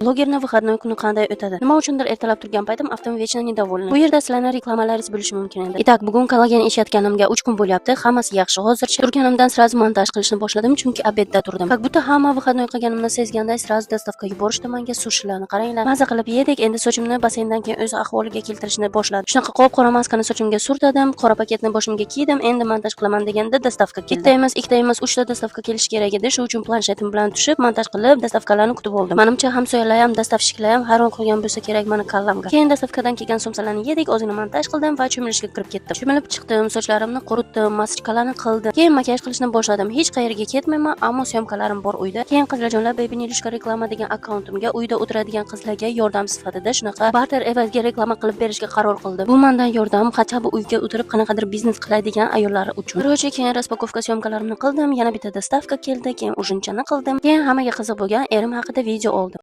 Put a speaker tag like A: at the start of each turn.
A: Blogerni выходной kuni qanday o'tadi? Nima uchundir ertalab turgan paytim aftim вечно недовольна. Bu yerda sizlarni reklamalaringiz bo'lishi mumkin edi. Итак, bugun kollagen ichayotganimga 3 kun bo'lyapti. Hammasi yaxshi. Hozircha turganimdan сразу montaj qilishni boshladim, chunki обед da turdim. Как будто hamma выходной qilganimni sezganday, сразу доставка yuborishdi menga sushilarni. Qaranglar. Maza qilib yedik. Endi sochimni basseyndan keyin o'z ahvoliga keltirishni boshladim. Shunaqa qop-qora maskani sochimga surtadim, qora paketni boshimga kiydim. Endi montaj qilaman deganda доставка keldi. Bitta emas, ikkita emas, uchta доставка kelishi kerak edi. Shu uchun planshetim bilan tushib, montaj qilib, доставка larni kutib oldim. Manimcha, hamsoyalar ham, доставщик lar ham hayron qolgan bo'lsa kerak mani kallamga. Keyin доставка dan kelgan somsalarni yedik, ozgina montaj qildim va cho'milishga kirib ketdim. Cho'milib chiqdim, sochlarimni quritdim, masочkalarni qildim. Keyin makiyaj qilishni boshladim. Hech qayerga ketmayman, ammo съёмка larim bor uyda. Keyin qizlarjonlar, Baby Nilushka reklama degan akkauntimga uyda o'tiradigan qizlarga yordam sifatida shunaqa barter evazga reklama qilib berishga qaror qildim. Bu mandan yordam, хотя бы uyga o'tirib qanaqadir biznes qiladigan ayollar uchun. Короче, keyin распаковка съёмка larimni qildim, yana bitta доставка keldi, keyin ужин chani qildim. Keyin hammaga qiziq bo'lgan erim haqida video oldim.